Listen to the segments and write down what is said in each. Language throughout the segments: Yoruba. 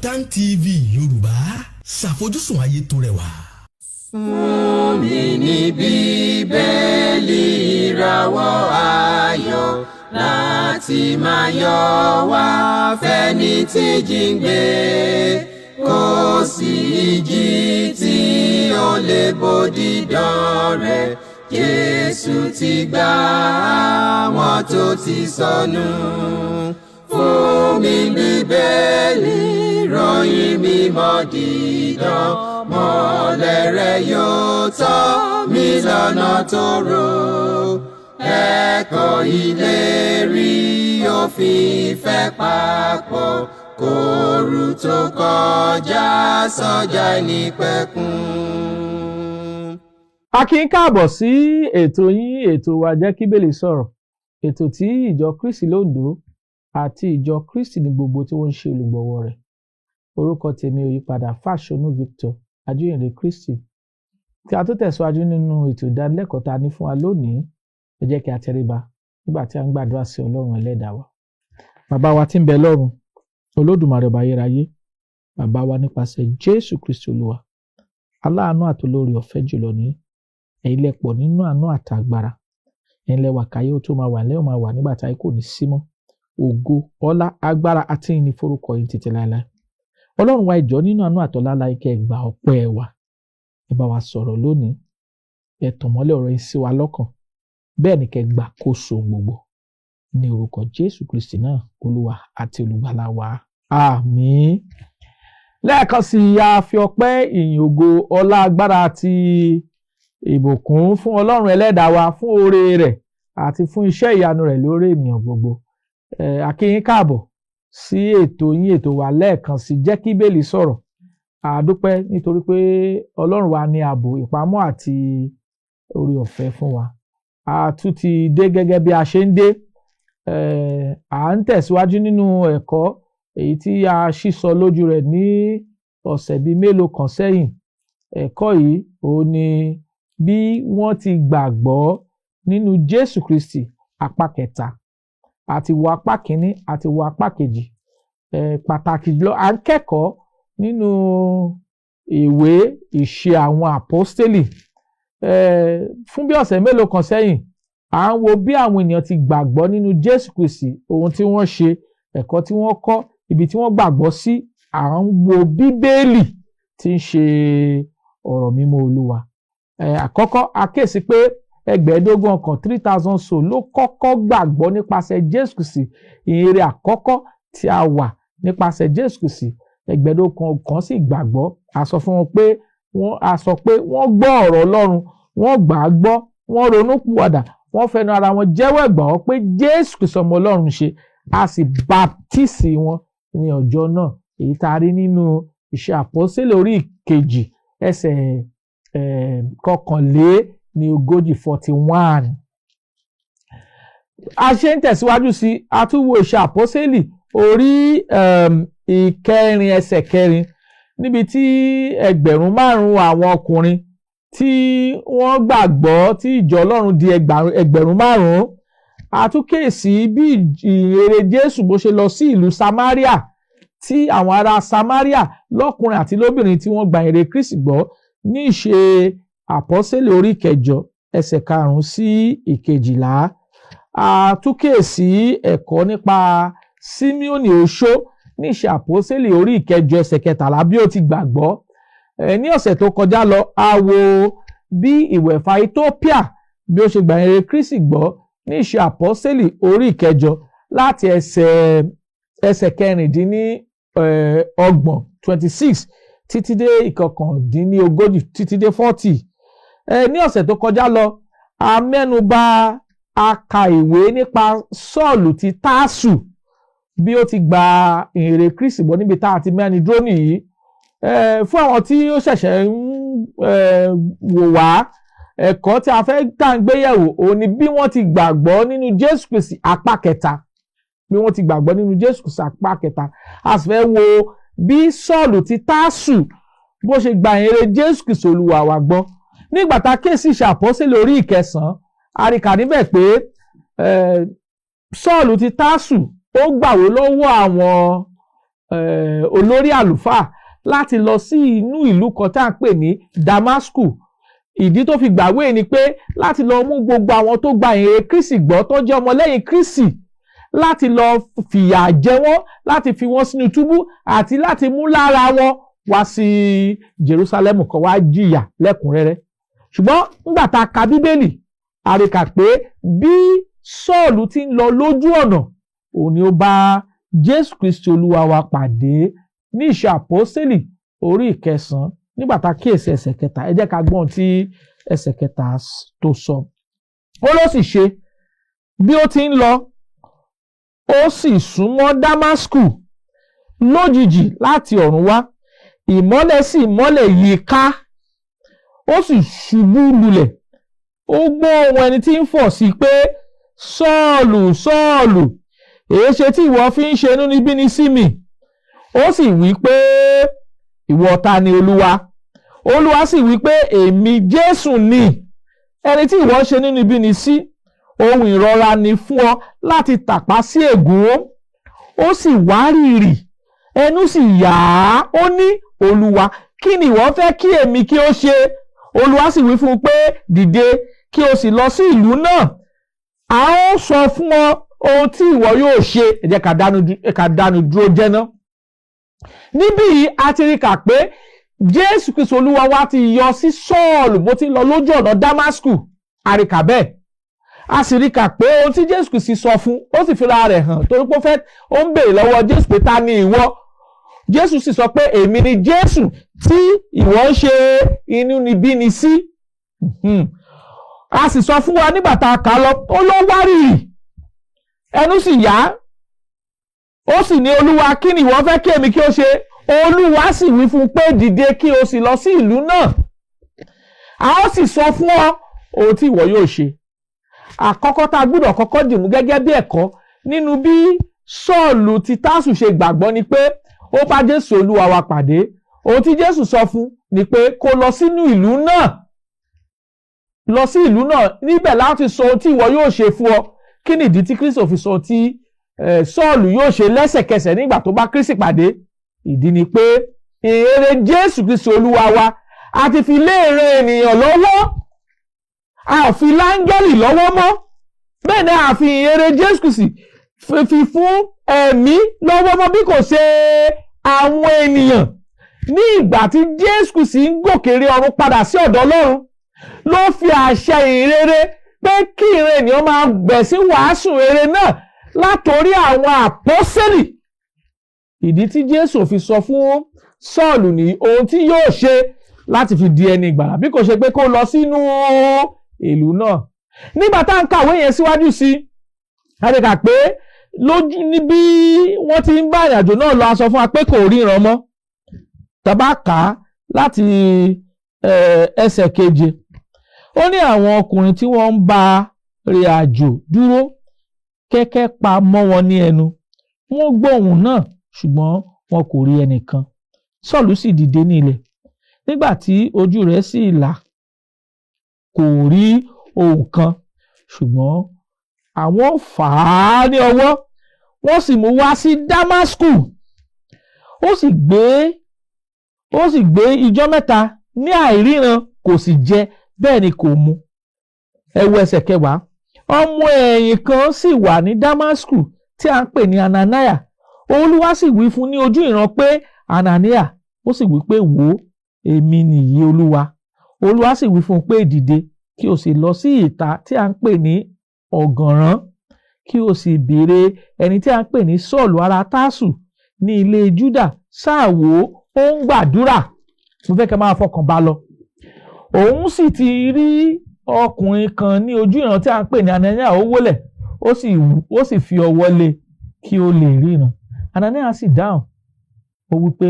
Kaftan TV Yorùbá, ṣàfojúsùn ayé tó rẹwà. Fún mi ní Bíbélì, ìràwọ̀ ayọ̀ láti máa yọ wá fẹ́ni tí jíǹgbé. Kò sí ìjì tí ó lè bòdì dán rẹ̀. Jésù ti gbà àwọn tó ti sọnù. Fún mi Bíbélì, ròyìn mímọ́ dídán, mọ́lẹ̀ rẹ̀ yóò tọ́ mi lọ́nà tó rò. Ẹ̀kọ́ ìlérí òfin ìfẹ́ papọ̀ kóoru tó kọjá sọ́jà ìnípẹ̀kun. A kí ń káàbọ̀ sí ètò yín, ètò wa, Jẹ́ kí Bíbélì Sọ̀rọ̀, ètò tí ìjọ Kristi lóńdó àti ìjọ Kristi ní gbogbo tí wọ́n ń ṣe olùgbọ̀wọ́ rẹ̀. Orúkọ tèmi ò yípadà, Fáṣọnù Victor Ajíhìnrere Kristi. Tí a tó tẹ̀síwájú nínú ètò ìdánilẹ́kọ̀ọ́ tá a ní fún wa lónìí, ẹ jẹ́ kí a tẹríba nígbà tí a ń gbàdúrà sí Ọlọ́run Ẹlẹ́dàá wa. Bàbá wa tí ń bẹ lọ́run, Olódùmarè, ọba ayérayé, bàbá wa nípasẹ̀ Jésù Kristi Olúwa, aláàánú àtolórí ọ̀fẹ́ jùlọ ní ẹ̀yin lẹ pọ̀ nínú àánú àtàgbára. Ẹ̀yin lẹ wà káyé ó tó máa wà, lẹ́yìn máa wà nígbà tí ayé kò ní sí mọ́. Ògo, ọlá, agbára àti ìyìn ní forúkọ yìí títí láéláé. Ọlọ́run wa, ìjọ nínú àánú àtọ́lá láìkẹ́ ẹ gba ọpẹ́ wa. Ẹ bá wa sọ̀rọ̀ lónìí, ẹ tàn mọ́lẹ̀ ọ̀rọ̀ yín sí wa lọ́kàn, bẹ́ẹ̀ ni kẹ́ gbà kóso gbogbo ní orúkọ Jésù Kristi náà, Olúwa àti Olùgbàlà wa, àmín. Lẹ́ẹ̀kan sí i, a fi ọpẹ́, ìyìn, ògo, ọlá, agbára àti ìbùkún fún Ọlọ́run Ẹlẹ́dàá wa fún oore rẹ̀ àti fún iṣẹ́ ìyanu rẹ̀ lórí ènìyàn gbogbo. A kí yín káàbọ̀ sí ètò yín, ètò wa, lẹ́ẹ̀kan sí, Jẹ́ kí Bíbélì Sọ̀rọ̀. A dúpẹ́ nítorí pé Ọlọ́run wa ní ààbò, ìpamọ́ àti oore ọ̀fẹ́ fún wa. A tún ti dé gẹ́gẹ́ bí a ṣe ń dé. À ń tẹ̀síwájú nínú ẹ̀kọ́ èyí tí a ṣísọ lójú rẹ̀ ní ọ̀sẹ̀ bíi mélòó kan sẹ́yìn. Ẹ̀kọ́ yìí òun ni bí wọ́n ti gbàgbọ́ nínú Jésù Kristi, apá kẹta. Àti wo apá kínní, àti wo apá kejì. Pàtàkì jùlọ, à ń kẹ́kọ̀ọ́ nínú ìwé Ìṣe Àwọn Àpọ́stélì. Fún bí ọ̀sẹ̀ mélòó kan sẹ́yìn, à ń wo bí àwọn ènìyàn ti gbàgbọ́ nínú Jésù Kristi, ohun tí wọ́n ṣe, ẹ̀kọ́ tí wọ́n kọ́, ibi tí wọ́n gbàgbọ́ sí. À ń wo Bíbélì tí ń ṣe ọ̀rọ̀ mímọ́ Olúwa. Àkọ́kọ́, a kíyèsí pé 5,000 ọkàn, 3,000 soul, ló kọ́kọ́ gbàgbọ́ nípasẹ̀ Jésù Kristi. Ìhìnrere àkọ́kọ́ tí a wà nípasẹ̀ Jésù Kristi, 5,000 ọkàn sì gbàgbọ́. A sọ fún wọn pé wọ́n, a sọ pé wọ́n gbọ́ ọ̀rọ̀ Ọlọ́run, wọ́n gbà á gbọ́, wọ́n ronú pìwàdà, wọ́n fẹnu ara wọn jẹ́wọ́ ìgbàgbọ́ pé Jésù Kristi ọmọ Ọlọ́run ṣe, a sì baptisi wọn ní ọjọ́ náà, èyí tá a rí nínú Ìṣe Àpọ́sítélì orí 2, ẹsẹ̀ 41, 41. A ṣe ń tẹ̀síwájú sí, a tún wo Ìṣe Àpọ́sítélì orí 4, ẹsẹ̀ 4, níbi tí 5,000 àwọn ọkùnrin tí wọ́n gbàgbọ́, tí ìjọ Ọlọ́run di 5,000. A tún kíyèsí bí ìhìnrere Jésù bó ṣe lọ sí ìlú Samaria, tí àwọn ará Samaria lọ́kùnrin àti lóbìnrin tí wọ́n gba ìhìnrere Kristi gbọ́ ní Ìṣe Àpọ́sítélì orí 8, ẹsẹ̀ 5 sí 12. A tún kíyèsí ẹ̀kọ́ nípa Símíọ́nì oṣó ní Ìṣe Àpọ́sítélì orí 8, ẹsẹ̀ 13, bí ó ti gbàgbọ́. Ní ọ̀sẹ̀ tó kọjá lọ, a wo bí ìwẹ̀fà Ethiopia bí ó ṣe gbà ìhìnrere Kristi gbọ́ ní Ìṣe Àpọ́sítélì orí 8, láti ẹsẹ̀ 26, 26, títí dé 39, títí dé 40. Ní ọ̀sẹ̀ tó kọjá lọ, a mẹ́nu bà, a ka ìwé nípa Sọ́ọ̀lù ti Tásù, bí ó ti gba ìhìnrere Kristi gbọ́ níbi tá a ti mẹ́ni dúró nìyí. Fún àwọn tí ó ṣẹ̀ṣẹ̀ ń wò wá, ẹ̀kọ́ tí a fẹ́ tá à ń gbé yẹ̀wò òun ni bí wọ́n ti gbàgbọ́ nínú Jésù Kristi, apá kẹta. Bí wọ́n ti gbàgbọ́ nínú Jésù Kristi, apá kẹta. A sì fẹ́ wo bí Sọ́ọ̀lù ti Tásù bó ṣe gba ìhìnrere Jésù Kristi Olúwa wa gbọ́. Nígbà tá a kíyèsí Ìṣe Àpọ́sítélì orí 9, a rí kà níbẹ̀ pé Sọ́ọ̀lù ti Tásù ó gbàwé lọ́wọ́ àwọn olórí àlùfáà láti lọ sí inú ìlú kan tá à ń pè ní Damasku. Ìdí tó fi gbàwé ni pé láti lọ mú gbogbo àwọn tó gba ìhìnrere Kristi gbọ́, tó jẹ́ ọmọlẹ́yìn Kristi, láti lọ fìyà jẹ wọ́n, láti fi wọ́n sínú túbú àti láti mú lára wọn wá sí Jerusalem kan wá jìyà lẹ́kùnrẹ́rẹ́. Ṣùgbọ́n nígbà tá a ka Bíbélì, a rí kà pé bí Sọ́ọ̀lù ti ń lọ lójú ọ̀nà, òun ni ó bá Jésù Kristi Olúwa wa pàdé ní Ìṣe Àpọ́sítélì orí 9. Nígbà tá a kíyèsí ẹsẹ̀ 3, ẹ jẹ́ ká gbọ́n tí ẹsẹ̀ 3 tó sọ. Ó ló sì ṣe, bí ó ti ń lọ, ó sì súnmọ́ Dámásùkù, lójijì láti ọ̀run wá ìmọ́lẹ̀ sì mọ́lẹ̀ yí i ká, ó sì ṣubú lulẹ̀. Ó gbọ́ ohùn ẹni tí ń fọ̀ sí pé, "Sọ́ọ̀lù, Sọ́ọ̀lù, èéṣe tí ìwọ fi ń ṣe inúnibíni sí mi?" Ó sì wí pé, "Ìwọ ta ni, Olúwa?" Olúwa sì wí pé, "Èmi Jésù ni, ẹni tí ìwọ ń ṣe inúnibíni sí. Ohun ìrora ni fún ọ láti tàpá sí ègún." Ó sì wárìrì, ẹnu sì yà á. Ó ní, "Olúwa, kí ni ìwọ fẹ́ kí èmi kí ó ṣe?" Olúwa sì wí fún un pé, "Dìde, kí o sì lọ sí ìlú náà, a ó sọ fún ọ ohun tí ìwọ yóò ṣe." Ẹ jẹ́ ká dánu dúró jẹ́ ná. Níbí yìí, a ti rí kà pé Jésù Kristu Olúwa wa ti yọ sí Sọ́ọ̀lù bó ti ń lọ lójú ọ̀nà Damasku. A rí kà bẹ́ẹ̀. A sì rí kà pé ohun tí Jésù Kristu sọ fún, ó sì fira rẹ̀ hàn, torí pé ó fẹ́, ó ń béèrè lọ́wọ́ Jésù pé, "Ta ni ìwọ?" Jésù sì sọ pé, "Èmi ni Jésù tí ìwọ ń ṣe inúnibíni sí." A sì sọ fún wa nígbà tá a kà á lọ, ó ló wárìrì, ẹnu sì yá, ó sì ní, "Olúwa, kí ni ìwọ fẹ́ kí èmi kí ó ṣe?" Olúwa sì wí fún un pé, "Dìde, kí o sì lọ sí ìlú náà, a ó sì sọ fún ọ ohun tí ìwọ yóò ṣe." Àkọ́kọ́ tá a gbọ́dọ̀ kọ́kọ́ dìmú gẹ́gẹ́ bí ẹ̀kọ́ nínú bí Sọ́ọ̀lù ti Tásù ṣe gbàgbọ́ ni pé ó bá Jésù Olúwa wa pàdé. Ohun tí Jésù sọ fún ni pé kó lọ sínú ìlú náà, lọ sí ìlú náà, níbẹ̀ láti sọ ohun tí ìwọ yóò ṣe fún ọ. Kí ni ìdí tí Kristo fi sọ ohun tí Sọ́ọ̀lù yóò ṣe lẹ́sẹ̀kẹsẹ̀ nígbà tó bá Kristi pàdé? Ìdí ni pé ìhìnrere Jésù Kristo Olúwa wa, a ti fi lé ìran ènìyàn lọ́wọ́, a ò fi láńgẹ́lì lọ́wọ́ mọ́. Bẹ́ẹ̀ ni a fi ìhìnrere Jésù Kristi fi fún ẹ̀mí lọ́wọ́ mọ́ bí kò ṣe àwọn ènìyàn. Ní ìgbà tí Jésù Kristi ń gòkèrè ọ̀run padà sí ọ̀dọ̀ Ọlọ́run, ló fi àṣẹ ìhìnrere pé kí ìran ènìyàn máa bẹ̀ sí wàásù rere náà látòrí àwọn àpọ́sẹ́lì. Ìdí tí Jésù fi sọ fún Sọ́ọ̀lù ní ohun tí yóò ṣe láti fi di ẹni ìgbàlà, bí kò ṣe pé kó lọ sínú ìlú náà. Nígbà tá à ń kàwé yẹn síwájú sí i, a lè kà pé lójú níbi wọ́n ti ń bá ìrìnàjò náà lọ, a sọ fún wa pé kò ríran mọ́. Tá bá kà á láti ẹsẹ̀ 7, ó ní àwọn ọkùnrin tí wọ́n ń bá rìn àjò dúró kẹ́kẹ́ pa mọ́ wọn ní ẹnu. Wọ́n gbọ́ ohùn náà, ṣùgbọ́n wọn kò rí ẹnìkan. Sọ́ọ̀lù sì dìde ní ilẹ̀. Nígbà tí ojú rẹ̀ sì là, kò rí ohun kan, ṣùgbọ́n àwọn fà á ní ọwọ́, wọ́n sì mú wá sí Damasku. Ó sì gbé ijọ́ 3 ní àìríran, kò sì jẹ, bẹ́ẹ̀ ni kò mu. Ẹ wo ẹsẹ̀ 10. Ọmọ ẹ̀yìn kan sì wà ní Damasku tí a ń pè ní Anania. Olúwa sì wí fún ní ojú ìran pé, "Anania." Ó sì wí pé, "Wò ó, èmi nìyí, Olúwa." Olúwa sì wí fún un pé, "Dìde, kí o sì lọ sí ìta tí a ń pè ní Ọ̀gànràn, kí o sì béèrè ẹni tí a ń pè ní Sọ́ọ̀lù ará Tásù ní ilé Júdà. Sáà wò ó, ó ń gbàdúrà." Mo fẹ́ kẹ́ máa fọkàn bá lọ. Òun sì ti rí ọkùnrin kan ní ojú ìran tí a ń pè ní Anania. Ó wólẹ̀, ó sì fi ọwọ́ lé kí ó lè ríran. Anania sì dáhùn, ó wí pé,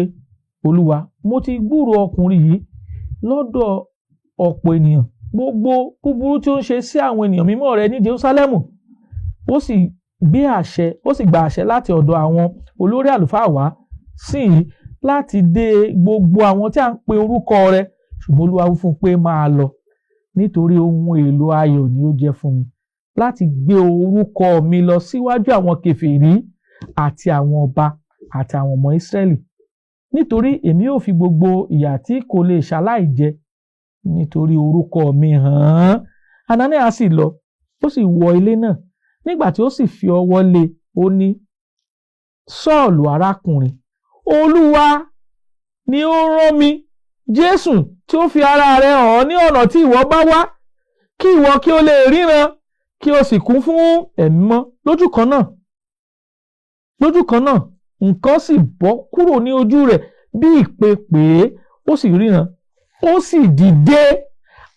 "Olúwa, mo ti gbúròó ọkùnrin yìí lọ́dọ̀ ọ̀pọ̀ ènìyàn, gbogbo búburú tí ó ń ṣe sí àwọn ènìyàn mímọ́ rẹ ní Jerúsálẹ́mù. Ó sì gbé àṣẹ, ó sì gba àṣẹ láti ọ̀dọ̀ àwọn olórí àlùfáà wá sí i láti dé gbogbo àwọn tí a ń pe orúkọ rẹ." Ṣùgbọ́n Olúwa wí fún un pé, "Máa lọ, nítorí ohun èlò ayọ̀ ni ó jẹ́ fún mi láti gbé orúkọ mi lọ síwájú àwọn kèfèrí àti àwọn ọba àti àwọn ọmọ Ísírẹ́lì, nítorí èmi ò fi gbogbo ìyà tí kò lè ṣaláì jẹ nítorí orúkọ mi hàn án. Anania sì lọ, ó sì wọ ilé náà. Nígbà tí ó sì fi ọwọ́ lé, ó ní, Sọ́ọ̀lù arákùnrin, Olúwa ni ó rán mi, Jésù tí ó fi ara rẹ̀ hàn ní ọ̀nà tí ìwọ bá wá, kí ìwọ kí ó lè ríran, kí o sì kún fún Ẹ̀mí mọ́. Lójú kan náà nǹkan sì bọ́ kúrò ní ojú rẹ̀ bí ìpèpè, ó sì ríran, ó sì dìde,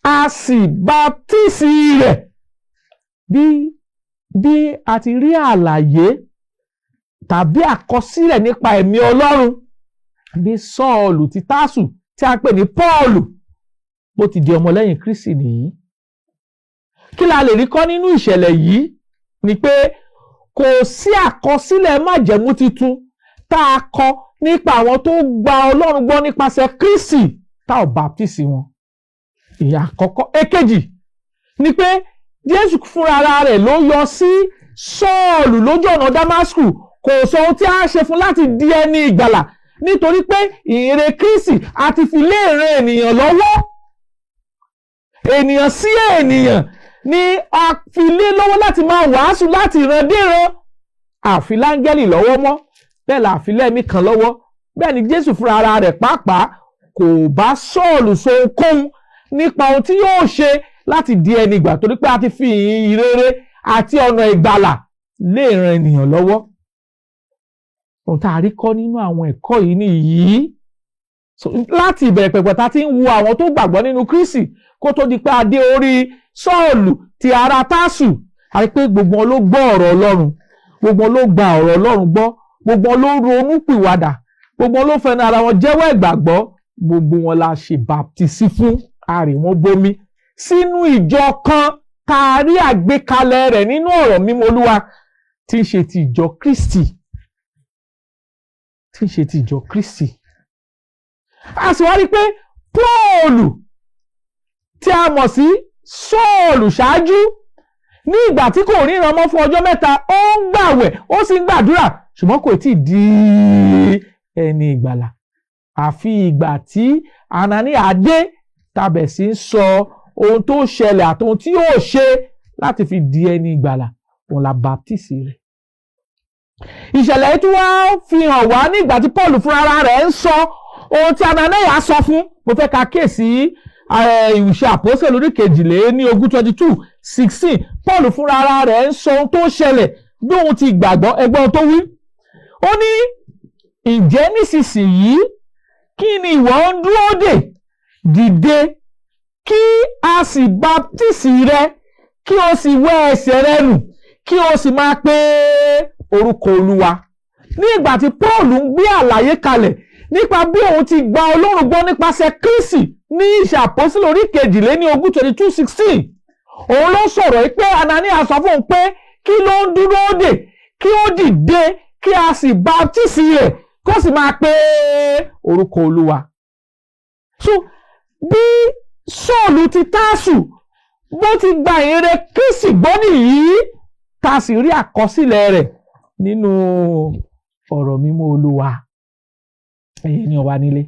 a sì baptisi rẹ̀. Bí a ti rí àlàyé tàbí àkọsílẹ̀ nípa ẹ̀mí Ọlọ́run bí Sọ́ọ̀lù ti Tásù tí a pè ní Pọ́ọ̀lù bó ti di ọmọlẹ́yìn Kristi nìyí. Kí la lè rí kọ́ nínú ìṣẹ̀lẹ̀ yìí ni pé kò sí àkọsílẹ̀ májẹ̀mú titun tá a kọ nípa àwọn tó gba Ọlọ́run gbọ́ nípasẹ̀ Kristi tá ò baptisi wọn. Ìyà àkọ́kọ́. Èkejì ni pé Jésù fúnra ara rẹ̀ ló yọ sí Sọ́ọ̀lù lójú ọ̀nà Damasku. Kò sọ ohun tí a ṣe fún láti di ẹni ìgbàlà, nítorí pé ìhìnrere Kristi àti fi lé ìran ènìyàn lọ́wọ́. Ènìyàn sí ènìyàn ni a fi lé lọ́wọ́ láti máa wàásù láti ìran dé ìran. Àfi láńgẹ́lì lọ́wọ́ mọ́, bẹ́ẹ̀ la àfi lẹ́mí kan lọ́wọ́. Bẹ́ẹ̀ ni Jésù fúnra ara rẹ̀ pàápàá kò bá Sọ́ọ̀lù sọ ohunkóhun nípa ohun tí yóò ṣe láti di ẹni ìgbà, torí pé a ti fi ìhìn rere àti ọ̀nà ìgbàlà lé ìran ènìyàn lọ́wọ́. Ohun tá a rí kọ́ nínú àwọn ẹ̀kọ́ yìí nìyí. Láti ìbẹ̀rẹ̀ pẹ̀pẹ̀ tá a ti ń wo àwọn tó gbàgbọ́ nínú Kristi kó tó di pé a dé orí Sọ́ọ̀lù ti ará Tásù, a rí pé gbogbo wọn ló gbọ́ ọ̀rọ̀ Ọlọ́run, gbogbo wọn ló gba ọ̀rọ̀ Ọlọ́run gbọ́, gbogbo wọn ló ronú pìwàdà, gbogbo wọn ló fẹnu ara wọn jẹ́wọ́ ìgbàgbọ́, gbogbo wọn la ṣe bàptísì fún, a rì wọ́n bomi sínú ìjọ kan tá a rí àgbékalẹ̀ rẹ̀ nínú ọ̀rọ̀ mímọ́ Olúwa, tí ń ṣe ti ìjọ Kristi, tí ń ṣe ti ìjọ Kristi. A sì wá rí i pé Pọ́ọ̀lù tí a mọ̀ sí Sọ́ọ̀lù ṣáájú, ní ìgbà tí kò ríran mọ́ fún ọjọ́ 3, ó ń gbàwẹ̀, ó sì ń gbàdúrà, ṣùgbọ́n kò tí ì di ẹni ìgbàlà àfi ìgbà tí Anania dé tàbẹ̀ sí ń sọ ohun tó ṣẹlẹ̀ àti ohun tí yóò ṣe láti fi di ẹni ìgbàlà, òun la baptisi rẹ̀. Ìṣẹ̀lẹ̀ yìí tí wọ́n fi hàn wá nígbà tí Paul fúnra rẹ̀ ń sọ ohun tí Anania sọ fún. Mo fẹ́ ka kíyèsí Ìṣe Àpọ́sítélì orí 22, 22:16. Paul fúnra rẹ̀ ń sọ ohun tó ṣẹlẹ̀ bí òun ti gbàgbọ́. Ẹgbọ́n ohun tó wí. Ó ní, "Ǹjẹ́ nísinsìnyí, kí ni ìwọ ń dúró dè? Dìde, kí a sì baptisi rẹ, kí o sì wẹ ẹ̀ṣẹ̀ rẹ nù, kí o sì máa pe orúkọ Olúwa." Ní ìgbà tí Paul ń gbé àlàyé kalẹ̀ nípa bí òun ti gba Ọlọ́run gbọ́ nípasẹ̀ Kristi ní Ìṣe Àpọ́sítélì orí 22, 22:16, òun ló sọ̀rọ̀ pé Anania sọ fún òun pé kí ló ń dúró dè? Kí ó dìde, kí a sì baptisi rẹ̀, kó sì máa pe orúkọ Olúwa. So bí Sọ́ọ̀lù ti Tásù bó ti gba ìhìnrere Kristi gbọ́ nìyí, tá a sì rí àkọsílẹ̀ rẹ̀ nínú ọ̀rọ̀ mímọ́ Olúwa. Ẹ̀yin ní ọba nílé,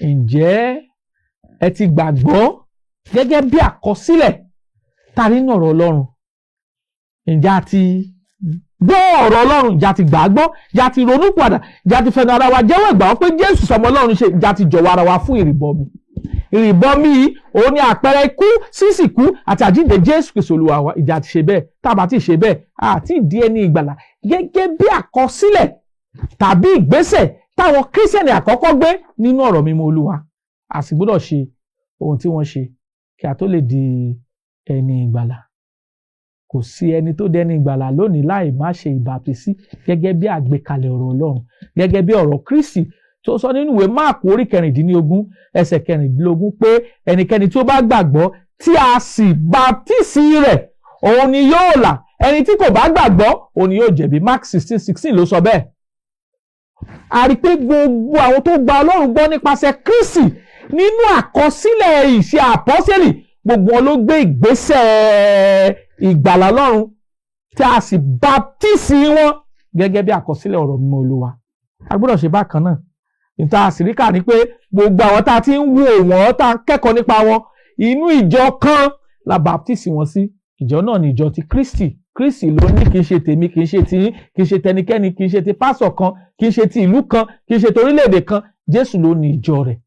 ǹjẹ́ ẹ ti gbàgbọ́ gẹ́gẹ́ bí àkọsílẹ̀ tá a rí nínú ọ̀rọ̀ Ọlọ́run? Ǹjẹ́ a ti gbọ́ ọ̀rọ̀ Ọlọ́run? Ǹjẹ́ a ti gbà á gbọ́? Ǹjẹ́ a ti ronú padà? Ǹjẹ́ a ti fẹnu ara wa jẹ́wọ́ ìgbàgbọ́ pé Jésù sọmọ Ọlọ́run ṣe? Ǹjẹ́ a ti jọ̀wọ́ ara wa fún ìrìbọmi? Ìrìbọmi yìí, òun ni àpẹẹrẹ ikú, sísìkú àti àjíǹde Jésù Kristi Olúwa wa. Ǹjẹ́ a ti ṣe bẹ́ẹ̀? Tá a bá ti ṣe bẹ́ẹ̀, àti ìdí ẹni ìgbàlà gẹ́gẹ́ bí àkọsílẹ̀ tàbí ìgbésẹ̀ táwọn Kírísítẹ̀nì àkọ́kọ́ gbé nínú ọ̀rọ̀ mímọ́ Olúwa. A sì gbọ́dọ̀ ṣe ohun tí wọ́n ṣe kí a tó lè di ẹni ìgbàlà. Kò sí ẹni tó dẹni ìgbàlà lónìí láì má ṣe ìbàptísí gẹ́gẹ́ bí àgbékalẹ̀ ọ̀rọ̀ Ọlọ́run, gẹ́gẹ́ bí ọ̀rọ̀ Kristi tó sọ nínú ìwé Máàkù orí 16 ẹsẹ̀ 16 pé ẹnikẹ́ni tí ó bá gbàgbọ́ tí a sì baptisi rẹ̀, òun ni yóò là; ẹni tí kò bá gbàgbọ́, òun ni yóò jẹ̀bi. Mark 16:16 ló sọ bẹ́ẹ̀. A rí i pé gbogbo àwọn tó gba Ọlọ́run gbọ́ nípasẹ̀ Kristi nínú àkọsílẹ̀ Ìṣe Àpọ́sítélì, gbogbo wọn ló gbé ìgbésẹ̀ ìgbàlà Ọlọ́run tí a sì baptisi wọn. Gẹ́gẹ́ bí àkọsílẹ̀ ọ̀rọ̀ mímọ́ Olúwa, a gbọ́dọ̀ ṣe bákan náà. Níta àṣíríkà ni pé gbogbo àwọn tá a ti ń wò wọ́n, tá a kẹ́kọ̀ọ́ nípa wọn, inú ìjọ kan la baptisi wọn sí. Ìjọ náà ni ìjọ ti Kristi. Kristi ló ní, kì í ṣe tèmi, kì í ṣe tiyín, kì í ṣe tẹnikẹ́ni, kì í ṣe ti pásọ̀ kan, kì í ṣe ti ìlú kan, kì í ṣe ti orílẹ̀-èdè kan. Jésù ló ní ìjọ rẹ̀.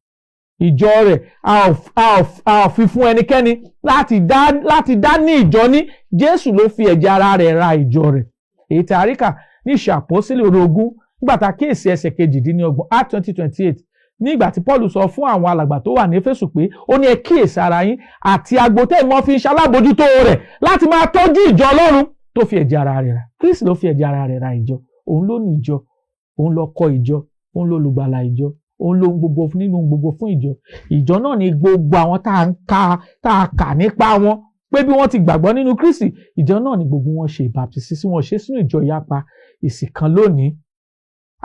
Ìjọ rẹ̀ a ò fi fún ẹnikẹ́ni láti dá ní ìjọ ní. Jésù ló fi ẹ̀jẹ̀ ara rẹ̀ ra ìjọ rẹ̀. Èyí tí a rí kà ní Ìṣe Àpọ́sítélì orí 20, nígbà tá a kíyèsí ẹsẹ̀ 28, Act 20:28, nígbà tí Paul sọ fún àwọn alàgbà tó wà ní Éfésù pé ó ní, "Ẹ kíyèsí ara yín àti agbo tẹ́ ìmọ̀ fi ń ṣalábòjútó rẹ̀ láti máa tọ́jú ìjọ Ọlọ́run tó fi ẹ̀jẹ̀ ara rẹ̀ rà." Kristi ló fi ẹ̀jẹ̀ ara rẹ̀ ra ìjọ. Òun ló ní ìjọ, òun ló kọ́ ìjọ, òun ló lùgbàlà ìjọ, òun ló ń gbogbo nínú gbogbo fún ìjọ. Ìjọ náà ni gbogbo àwọn tá a ń ka, tá a kà nípa wọn pé bí wọ́n ti gbàgbọ́ nínú Kristi, ìjọ náà ni gbogbo wọn ṣe ìbàptísí sí, wọn ṣe sínú ìjọ ìyapa ìsìn kan. Lónìí,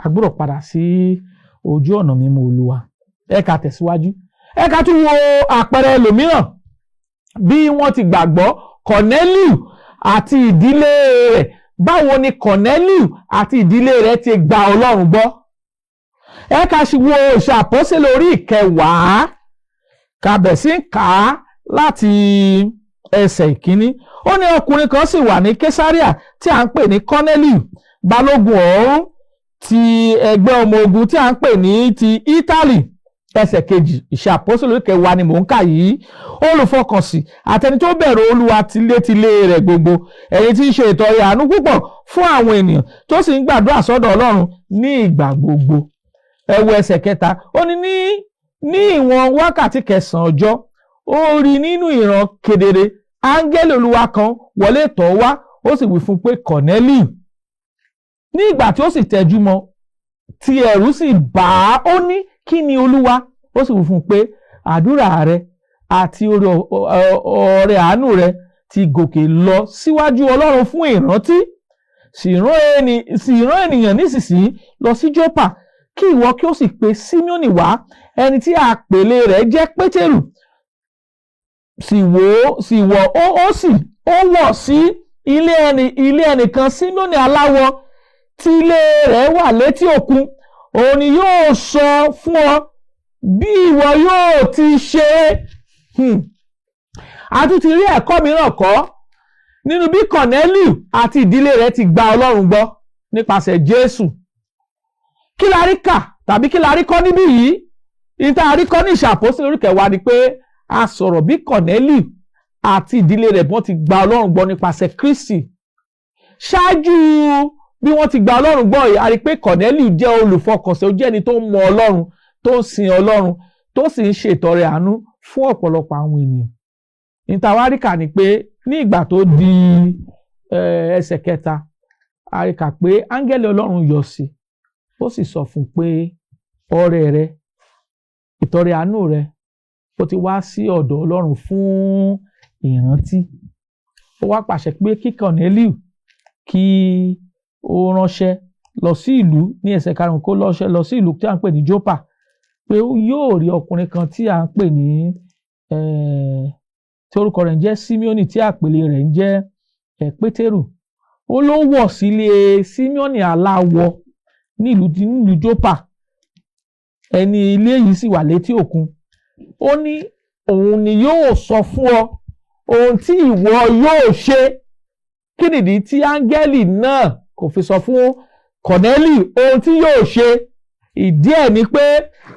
a gbọ́dọ̀ padà sí ojú ọ̀nà mímọ́ Olúwa. Ẹ ká tẹ̀síwájú, ẹ ká tún wo àpẹẹrẹ ẹlòmíràn bí wọ́n ti gbàgbọ́, Corneliu àti ìdílé rẹ̀. Báwo ni Corneliu àti ìdílé rẹ̀ ti gba Ọlọ́run gbọ́? Ẹ ká sì wo Ìṣe Àpọ́sítélì orí 10, kàbẹ̀ sí ń kà á láti ẹsẹ̀ 1. Ó ní, ọkùnrin kan sì wà ní Késárìà tí à ń pè ní Corneliu, balógun ọ̀ọ́rún ti ẹgbẹ́ ọmọ ogun tí à ń pè ní ti Italy. Ẹsẹ̀ 2, Ìṣe Àpọ́sítélì orí 10 ni mò ń kà yìí. Olùfọkànsìn àtẹni tó bẹ̀rù Olúwa tilétilé rẹ̀ gbogbo, ẹni tí ń ṣe ìtọrẹ àánú púpọ̀ fún àwọn ènìyàn, tó sì ń gbàdúrà sọ́dọ̀ Ọlọ́run ní ìgbà gbogbo. Ẹ wo ẹsẹ̀ 3. Ó ní, ní ìwọ̀n wákàtí 9 ọjọ́, ó rí nínú ìran kedere áńgẹ́lì Olúwa kan wọlé tọ̀ wá, ó sì wí fún un pé, "Kọ̀nẹ́lì." Ní ìgbà tí ó sì tẹjú mọ́, tí ẹ̀rù sì bà á, ó ní, "Kí ni, Olúwa?" Ó sì wí fún un pé, "Àdúrà rẹ àti ọrẹ àánú rẹ ti gòkè lọ síwájú Ọlọ́run fún ìrántí. Sì rán ènìyàn nísinsìnyí lọ sí Jópa, kí ìwọ kí ó sì pe Símíọ́nì wá, ẹni tí àpèlé rẹ̀ jẹ́ Pétérù. Sì wò ó, sì wọ̀ ó sì ó wọ̀ sí ilé ẹnìkan, Símíọ́nì aláwọ, tí ilé rẹ̀ wà létí òkun. Òun ni yóò sọ fún ọ bí ìwọ yóò ti ṣe." A tún ti rí ẹ̀kọ́ mìíràn kọ́ nínú bí Kọ̀nẹ́lìù àti ìdílé rẹ̀ ti gba Ọlọ́run gbọ́ nípasẹ̀ Jésù. Kí la rí kà tàbí kí la rí kọ́ níbí yìí? Ìta rí kọ́ ní Ìṣe Àpọ́sítélì orí 10 ni pé a sọ̀rọ̀ bí Kọ̀nẹ́lìù àti ìdílé rẹ̀ bọ́n ti gba Ọlọ́run gbọ́ nípasẹ̀ Kristi. Ṣáájú bí wọ́n ti gba Ọlọ́run gbọ́ yìí, a rí pé Kọ̀nẹ́lìù jẹ́ olùfọkànsìn, ó jẹ́ ẹni tó ń mọ Ọlọ́run, tó ń sin Ọlọ́run, tó sì ń ṣe ìtọrẹ àánú fún ọ̀pọ̀lọpọ̀ àwọn ènìyàn. Níta wá rí kà ni pé ní ìgbà tó di ẹsẹ̀ 3, a rí kà pé áńgẹ́lì Ọlọ́run yọ sí, ó sì sọ fún un pé ọrẹ rẹ, ìtọrẹ àánú rẹ, ó ti wá sí ọ̀dọ̀ Ọlọ́run fún ìrántí. Ó wá pàṣẹ pé kí Kọ̀nẹ́líù kí ó ránṣẹ́ lọ sí ìlú, ní ẹsẹ̀ 5, kó ránṣẹ́ lọ sí ìlú tí a ń pè ní Jópa, pé yóò rí ọkùnrin kan tí a ń pè ní, tí orúkọ rẹ̀ ń jẹ́ Símíọ́nì, tí àpèlé rẹ̀ ń jẹ́ Pétérù. Ó ló wọ̀ sílé Símíọ́nì aláwọ nílùú Jópa, ẹni ilé yìí sì wà létí òkun. Ó ní òun ni yóò sọ fún ọ ohun tí ìwọ yóò ṣe. Kí nìdí tí áńgẹ́lì náà kò fi sọ fún Kọ̀nẹ́lì ohun tí yóò ṣe? Ìdí ẹ̀ ni pé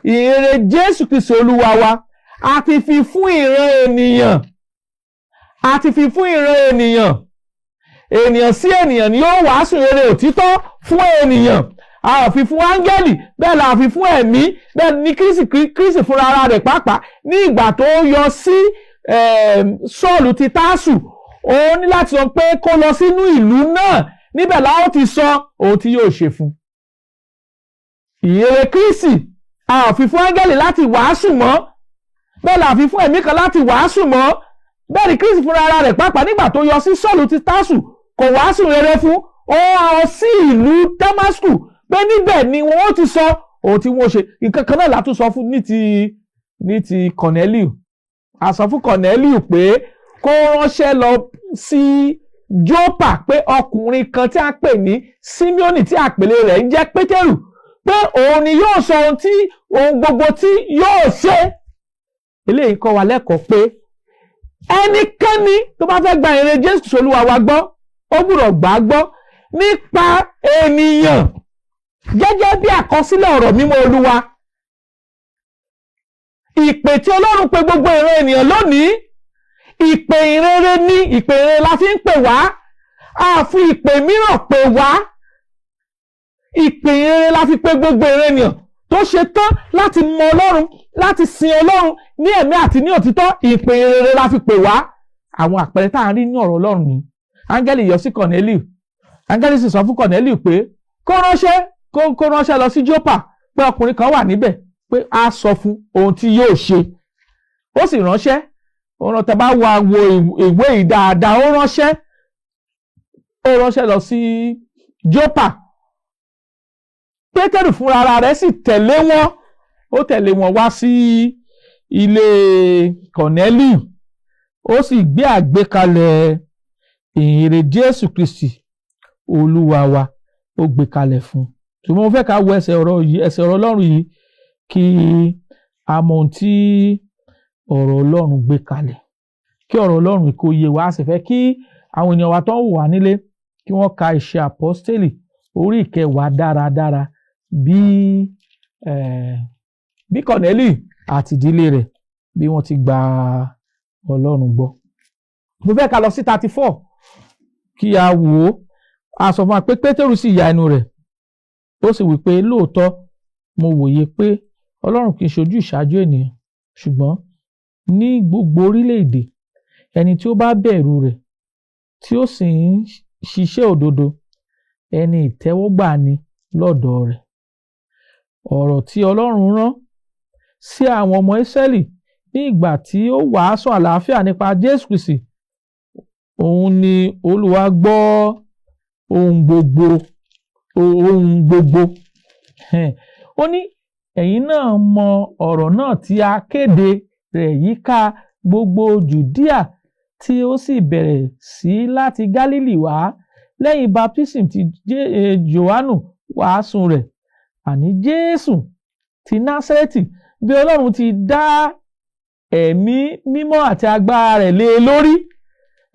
ìhìnrere Jésù Kristi Olúwa wa, a ti fi fún ìran ènìyàn, a ti fi fún ìran ènìyàn. Ènìyàn sí ènìyàn ni yóò wàásù rere òtítọ́ fún ènìyàn. A ò fi fún áńgẹ́lì, bẹ́ẹ̀ la fi fún ẹ̀mí. Bẹ́ẹ̀ ni Kristi fúnra ara rẹ̀ pàápàá, ní ìgbà tó yọ sí Sọ́ọ̀lù ti Tásù, ó ní láti sọ pé kó lọ sínú ìlú náà, níbẹ̀ la ó ti sọ ohun tí yóò ṣe fún. Ìhìnrere Kristi, a ò fi fún áńgẹ́lì láti wàásù mọ́, bẹ́ẹ̀ la fi fún ẹ̀mí kan láti wàásù mọ́. Bẹ́ẹ̀ ni Kristi fúnra ara rẹ̀ pàápàá, nígbà tó yọ sí Sọ́ọ̀lù ti Tásù, kò wàásù rere fún ó lọ sí ìlú Damasku, pé níbẹ̀ ni wọ́n ti sọ ohun tí wọ́n ṣe. Nǹkan kan náà látún sọ fún ní ti Corneliu. A sọ fún Corneliu pé kó ránṣẹ́ lọ sí Jópa pé ọkùnrin kan tí a pè ní Símíọ́nì tí àpèlé rẹ̀ ń jẹ́ Pétérù, pé òun ni yóò sọ ohun tí ohun gbogbo tí yóò ṣe. Eléyìí kọ́ wa lẹ́kọ̀ọ́ pé ẹnikẹ́ni tó bá fẹ́ gba ìrere Jésù Olúwa wa gbọ́, ó gbúdọ̀ gbà á gbọ́ nípa ènìyàn gẹ́gẹ́ bí àkọsílẹ̀ ọ̀rọ̀ mímọ́ Olúwa. Ìpè tí Ọlọ́run pe gbogbo ìran ènìyàn lónìí, ìpè ìrere ní, ìpè ìrere la fi ń pè wá. A fi ìpè mìíràn pè wá. Ìpè ìrere la fi pe gbogbo ìran ènìyàn tó ṣe tán láti mọ Ọlọ́run, láti sin Ọlọ́run ní ẹ̀mí àti ní òtítọ́. Ìpè ìrere la fi pè wá. Àwọn àpẹẹrẹ tá à ń rí ní ọ̀rọ̀ Ọlọ́run ni áńgẹ́lì yọ sí Kọ̀nẹ́líù. Áńgẹ́lì sì sọ fún Kọ̀nẹ́líù pé kó ránṣẹ́ lọ sí Jópa, pé ọkùnrin kan wà níbẹ̀, pé a sọ fún ohun tí yóò ṣe. Ó sì ránṣẹ́. Ó rán, tẹ́ bá wo ìwé yìí dáadáa, ó ránṣẹ́ lọ sí Jópa. Pétérù fúnra ara rẹ̀ sì tẹ̀lé wọn. Ó tẹ̀lé wọn wá sí ilé Kọ̀nẹ́líù, ó sì gbé àgbékalẹ̀ ìhìnrere Jésù Kristi Olúwa wa, ó gbé kalẹ̀ fún un. Ṣùgbọ́n mo fẹ́ ká wo ẹsẹ̀ ọ̀rọ̀ yìí, ẹsẹ̀ ọ̀rọ̀ Ọlọ́run yìí, kí a mọ ohun tí ọ̀rọ̀ Ọlọ́run gbé kalẹ̀, kí ọ̀rọ̀ Ọlọ́run kó yé wa. A sì fẹ́ kí àwọn ènìyàn wa tó ń wò wá nílé kí wọ́n ka Iṣẹ́ Àpọ́stélì orí 10 dáradára, bí Kọ̀nẹ́lì àti ìdílé rẹ̀, bí wọ́n ti gba Ọlọ́run gbọ́. Mo fẹ́ ká lọ sí 34 kí a wò ó. A sọ fún wa pé Pétérù sì ya ẹnu rẹ̀, ó sì wí pé, "Lóòótọ́ mo wòye pé Ọlọ́run kì í ṣojú ìṣáájú ènìyàn, ṣùgbọ́n ní gbogbo orílẹ̀-èdè, ẹni tí ó bá bẹ̀rù rẹ̀, tí ó sì ń ṣiṣẹ́ òdodo, ẹni ìtẹ́wọ́gbà ni lọ́dọ̀ rẹ̀. Ọ̀rọ̀ tí Ọlọ́run rán sí àwọn ọmọ Ísírẹ́lì ní ìgbà tí ó wàásù àlàáfíà nípa Jésù Kristi, òun ni Olúwa gbọ́ ohun gbogbo, ohun gbogbo." Ó ní, "Ẹ̀yin náà mọ ọ̀rọ̀ náà tí a kéde rẹ̀ yíká gbogbo Jùdíà, tí ó sì bẹ̀rẹ̀ sí láti Gálílì wá, lẹ́yìn baptism tí Jòhánù wàásù rẹ̀, àní Jésù ti Násárẹ́tì, bí Ọlọ́run ti dá Ẹ̀mí Mímọ́ àti agbára rẹ̀ lé e lórí,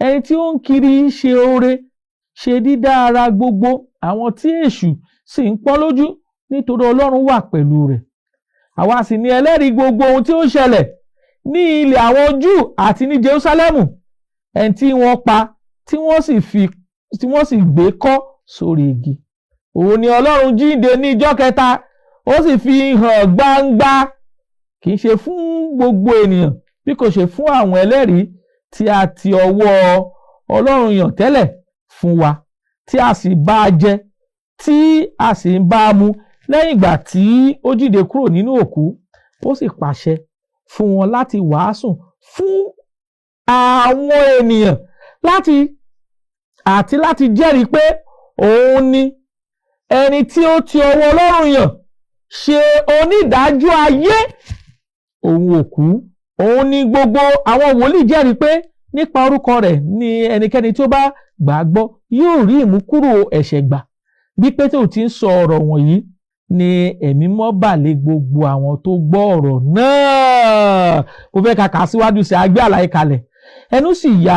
ẹni tí ó ń kiri ṣe oore, ṣe dídá ara gbogbo àwọn tí èṣù sì ń pọ́n lójú, nítorí Ọlọ́run wà pẹ̀lú rẹ̀. Àwa sì ní ẹlẹ́rìí gbogbo ohun tí ó ń ṣẹlẹ̀ ní ilẹ̀ àwọn Júù àti ní Jerúsálẹ́mù, ẹni tí wọ́n pa, tí wọ́n sì gbé kọ́ sórí igi. Òun ni Ọlọ́run jíǹde ní ijọ́ kẹta, ó sì fi hàn gbangba, kì í ṣe fún gbogbo ènìyàn, bí kò ṣe fún àwọn ẹlẹ́rìí tí a ti ọwọ́ Ọlọ́run yàn tẹ́lẹ̀ fún wa, tí a sì bá a jẹ, tí a sì ń bá a mu lẹ́yìn ìgbà tí ó jíǹde kúrò nínú òkú. Ó sì pàṣẹ fún wọn láti wàásù fún àwọn ènìyàn àti láti jẹ́rìí pé òun ni ẹni tí ó ti ọwọ́ Ọlọ́run yàn ṣe onídàájọ́ ayé òun òkú. Òun ni gbogbo àwọn wòlíì jẹ́rìí pé nípa orúkọ rẹ̀ ni ẹnikẹ́ni tí ó bá gbà á gbọ́ yóò rí ìmúkúrò ẹ̀ṣẹ̀ gbà." Bí Pétérù ti ń sọ ọ̀rọ̀ wọ̀nyí ni Ẹ̀mí Mímọ́ bà lé gbogbo àwọn tó gbọ́ ọ̀rọ̀ náà. Mo fẹ́ ka kà á síwájú sí agbé àlàyé kalẹ̀. Ẹnu sì ya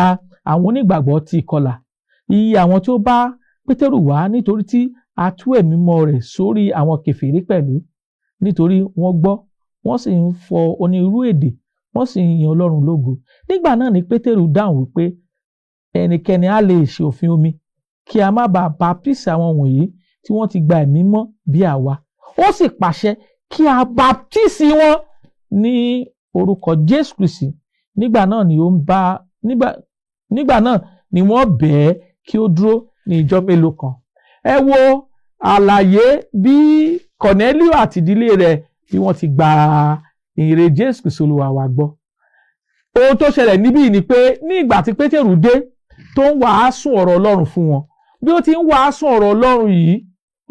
àwọn onígbàgbọ́ tí ìkọlà, iye àwọn tí ó bá Pétérù wá, nítorí tí a tú Ẹ̀mí Mímọ́ rẹ̀ sórí àwọn kèfèrí pẹ̀lú, nítorí wọ́n gbọ́, wọ́n sì ń fọ onírúurú èdè, wọ́n sì ń yin Ọlọ́run lógo. Nígbà náà ni Pétérù dáhùn wípé, "Ẹnikẹ́ni á lè ṣe òfin omi kí a má bàa baptisi àwọn wọ̀nyí tí wọ́n ti gba Ẹ̀mí Mímọ́ bí àwa?" Ó sì pàṣẹ kí a baptisi wọn ní orúkọ Jésù Kristi. Nígbà náà ni wọ́n bẹ̀ ẹ́ kí ó dúró ní ìjọ mélòó kan. Ẹ wo àlàyé bí Kọ̀nẹ́líù àti ìdílé rẹ̀, bí wọ́n ti gba ìhìnrere Jésù Kristi Olúwa wa gbọ́. Ohun tó ṣẹlẹ̀ níbí ni pé ní ìgbà tí Pétérù dé tó ń wàásù ọ̀rọ̀ Ọlọ́run fún wọn, bí ó ti ń wàásù ọ̀rọ̀ Ọlọ́run yìí,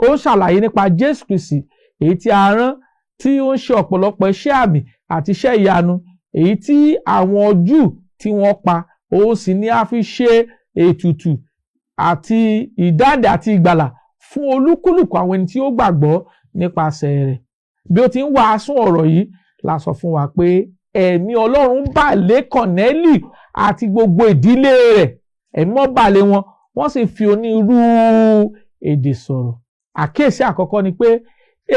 ó ń ṣàlàyé nípa Jésù Kristi èyí tí a rán, tí ó ń ṣe ọ̀pọ̀lọpọ̀ iṣẹ́ àmì àti iṣẹ́ ìyanu, èyí tí àwọn Júù tí wọ́n pa, òun sì ni a fi ṣe ètùtù. àti ìdáǹdè àti ìgbàlà fún olúkúlùkù àwọn ẹni tí ó gbàgbọ́ nípasẹ̀ rẹ̀. Bí ó ti ń wàásù ọ̀rọ̀ yìí la sọ fún wa pé ẹ̀mí Ọlọ́run bà lé Kọ̀nẹ́lì àti gbogbo ìdílé rẹ̀. Ẹ̀mí mọ́ bà lé wọn, wọ́n sì fi onírúurú èdè sọ̀rọ̀. Àkíyèsí àkọ́kọ́ ni pé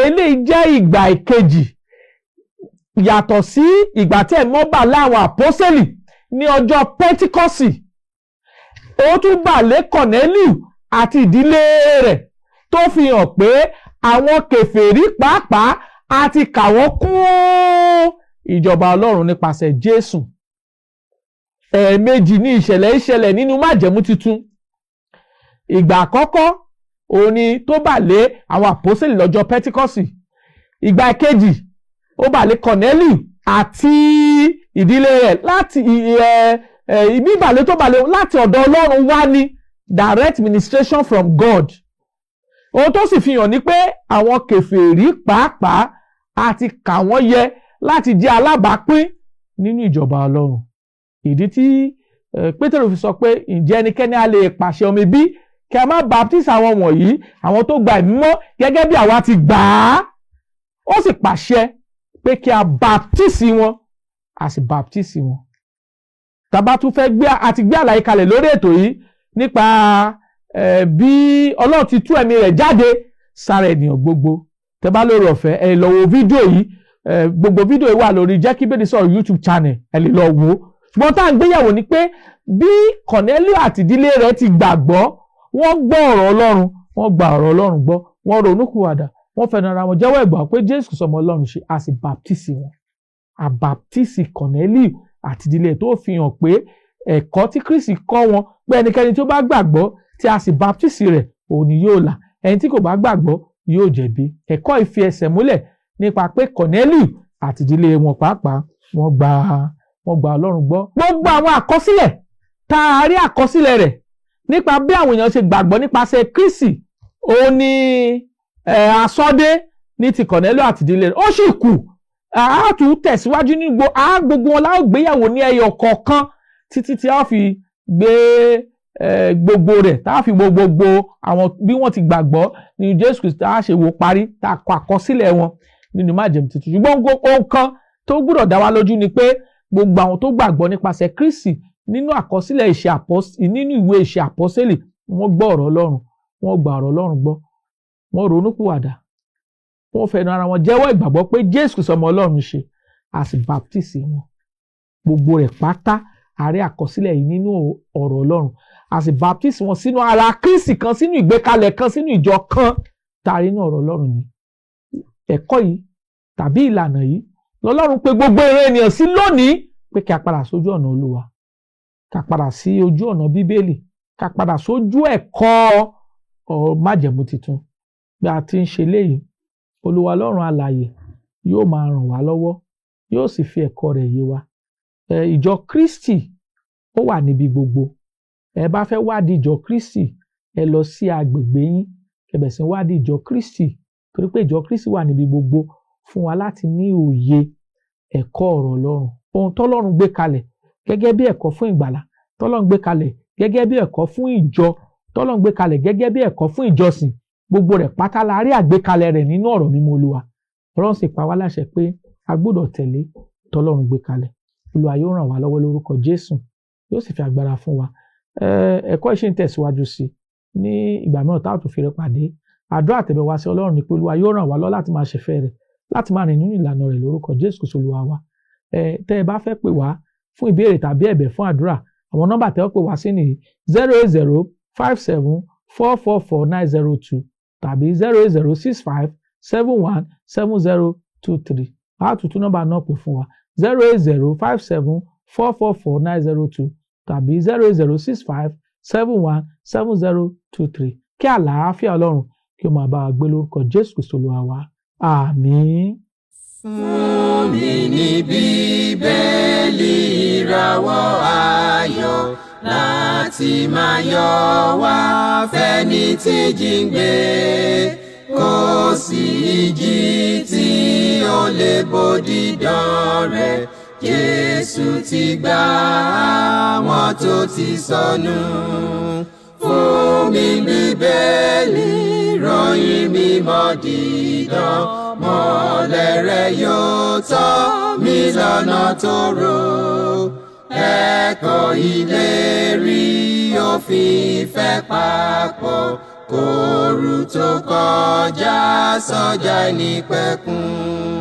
eléyìí jẹ́ ìgbà ìkejì yàtọ̀ sí ìgbà tí ẹ̀mí mọ́ bà lé àwọn àpọ́sẹ̀lì ní ọjọ́ Pẹ́ntíkọ́sì. Ó tún bà lé Kọ̀nẹ́lì àti ìdílé rẹ̀, tó fi hàn pé àwọn kèfèrí pàápàá àti kà wọ́n kún ìjọba Ọlọ́run nípasẹ̀ Jésù. Ẹ̀ẹ̀mejì ní ìṣẹ̀lẹ̀ ìṣẹ̀lẹ̀ nínú májẹ̀mú tuntun. Ìgbà àkọ́kọ́ òun ni tó bà lé àwọn àpọ́sẹ̀lì lọ́jọ́ Pẹ́ntíkọ́sì. Ìgbà kejì, ó bà lé Kọ̀nẹ́lì àti ìdílé rẹ̀ láti ibi ìbàlẹ̀ tó bà lé láti ọ̀dọ̀ Ọlọ́run wá ní direct ministration from God. Ohun tó sì fi hàn ní pé àwọn kèfèrí pàápàá àti kà wọ́n yẹ láti jẹ́ alábàápín nínú ìjọba Ọlọ́run. Ìdí tí Pétérù fi sọ pé, ǹjẹ́ ẹnikẹ́ni á lè pàṣẹ omi bí kí a má baptise àwọn wọ̀nyí, àwọn tó gba ẹ̀mí mọ́ gẹ́gẹ́ bí àwa ti gbà á? Ó sì pàṣẹ pé kí a baptise wọn, a sì baptise wọn. Tàbá tún fẹ́ gbé àti gbé àlàyé kalẹ̀ lórí ètò yìí nípa bí Ọlọ́run ti tú ẹ̀mí rẹ̀ jáde sára ènìyàn gbogbo. Tẹ́ bá lórí ọ̀fẹ́, ẹ lọ wo fídíò yìí. Gbogbo fídíò yìí wà lórí Jẹ́ Kí Bíbélì Sọ̀rọ̀ YouTube channel, ẹ lè lọ wò ó. Ṣùgbọ́n tá à ń gbéyàwó ni pé bí Kọ̀nẹ́líù àti ìdílé rẹ̀ ti gbàgbọ́, wọ́n gbọ́ ọ̀rọ̀ Ọlọ́run, wọ́n gba ọ̀rọ̀ Ọlọ́run gbọ́, wọ́n ronúpìwàdà, wọ́n fẹnu ara wọn jẹ́wọ́ ìgbàgbọ́ pé Jésù sọmọ Ọlọ́run ṣe, a sì baptisi wọn. A baptisi Kọ̀nẹ́líù àti ìdílé, tó fi hàn pé ẹ̀kọ́ tí Kristi kọ́ wọn pé ẹnikẹ́ni tó bá gbàgbọ́ tí a sì baptisi rẹ̀, òun ni yóò là, ẹni tí kò bá gbàgbọ́ yóò jẹ̀bi. Ẹ̀kọ́ ìfi ẹsẹ̀ múlẹ̀ nípa pé Kọ̀nẹ́líù àti ìdílé wọn pàápàá wọ́n gba Ọlọ́run gbọ́. Gbogbo àwọn àkọsílẹ̀ tá a rí àkọsílẹ̀ rẹ̀ nípa bí àwọn èèyàn ṣe gbàgbọ́ nípasẹ̀ Kristi, òun ni asọ́dé ní ti Kọ̀nẹ́líù àti ìdílé rẹ̀. Ó sì kù, a tún tẹ̀síwájú ní gbogbo wọn láò gbéyàwó ní ẹyọ kọ̀ọ̀kan títí tí a fi gbé gbogbo rẹ̀, tá a fi gbogbo àwọn bí wọ́n ti gbàgbọ́ nínú Jésù Kristi, tá a ṣe wò parí, tá a kọ àkọsílẹ̀ wọn nínú májẹ̀mú tuntun. Ṣùgbọ́n ohun kan tó gbúdọ̀ dá wa lójú ni pé gbogbo àwọn tó gbàgbọ́ nípasẹ̀ Kristi nínú àkọsílẹ̀ ìṣe àpọ́sí nínú ìwé ìṣe àpọ́sẹ́lì, wọ́n gbọ́ ọ̀rọ̀ Ọlọ́run, wọ́n gba ọ̀rọ̀ Ọlọ́run gbọ́, wọ́n ronúpìwàdà, wọ́n fẹnu ara wọn jẹ́wọ́ ìgbàgbọ́ pé Jésù Kristi ọmọ Ọlọ́run ṣe, a sì baptisi wọn. Gbogbo rẹ̀ pátá, a rí àkọsílẹ̀ yìí nínú ọ̀rọ̀ Ọlọ́run. A sì baptisi wọn sínú ara Kristi kan, sínú ìgbékalẹ̀ kan, sínú ìjọ kan tá a rí nínú ọ̀rọ̀ Ọlọ́run ni. Ẹ̀kọ́ yìí tàbí ìlànà yìí lọ́lọ́run pé gbogbo ìran ènìyàn sí lónìí, pé kí a padà sójú ọ̀nà Olúwa, ká padà sí ojú ọ̀nà Bíbélì, ká padà sójú ẹ̀kọ́ ọ̀rọ̀ májẹ̀mú tuntun. Bí a ti ń ṣe léyìí, Olúwa Ọlọ́run alààyè yóò máa ràn wá lọ́wọ́, yóò sì fi ẹ̀kọ́ rẹ̀ yé wa. Ìjọ Kristi ó wà níbi gbogbo. Ẹ bá fẹ́ wádìí ìjọ Kristi, ẹ lọ sí agbègbè yín, ẹ bẹ̀rẹ̀ sí wádìí ìjọ Kristi, torí pé ìjọ Kristi wà níbi gbogbo fún wa láti ní òye ẹ̀kọ́ ọ̀rọ̀ Ọlọ́run, ohun tọ́lọ́run gbé kalẹ̀ gẹ́gẹ́ bí ẹ̀kọ́ fún ìgbàlà, tọ́lọ́run gbé kalẹ̀ gẹ́gẹ́ bí ẹ̀kọ́ fún ìjọ, tọ́lọ́run gbé kalẹ̀ gẹ́gẹ́ bí ẹ̀kọ́ fún ìjọsìn. Gbogbo rẹ̀ pátá la rí àgbékalẹ̀ rẹ̀ nínú ọ̀rọ̀ mímọ́ Olúwa. Ọlọ́run sì pa wá láṣẹ pé a gbọ́dọ̀ tẹ̀lé tọ́lọ́run gbé kalẹ̀. Olúwa yóò ràn wá lọ́wọ́ lórúkọ Jésù, yóò sì fi agbára fún wa. Ẹ̀kọ́ yìí ṣì ń tẹ̀síwájú sí ní ìgbà mìíràn tá a tún fi rẹ pàdé. Àdúrà àtẹ̀bẹ̀ wá sí Ọlọ́run ní pé Olúwa yóò ràn wá lọ́wọ́ láti máa ṣèfẹ́ rẹ̀, láti máa rìn nínú ìlànà rẹ̀ lórúkọ Jésù Kristi Olúwa wa. Tẹ́ ẹ bá fẹ́ pè wá fún ìbéèrè tàbí ẹ̀bẹ̀ fún àdúrà, àwọn nọ́mbà tẹ́ ọ pè wá sí nìyí: 08057444902 tàbí 08065717023. A tún tún nọ́mbà náà pè fún wa: 08057444902 tàbí 08065717023. Kí àlàáfíà Ọlọ́run kí ó máa bá wa gbé lórúkọ Jésù Kristi Olúwa wa. Àmín. Fún mi ní Bíbélì, ìràwọ̀ ayọ̀ láti máa yọ wá fẹ́ni tí jíǹgbé. Kò sí ìjì tí ó lè bòdì dán rẹ̀. Jésù ti gbà àwọn tó ti sọnù. Fún mi Bíbélì, ròyìn mímọ́ dídán, mọ́lẹ̀ rẹ̀ yóò tọ́ mi lọ́nà tó rò. Ẹ̀kọ́ ìlérí òfin ìfẹ́ papọ̀, kóoru tó kọjá sọ́jà ìnípẹ̀kun.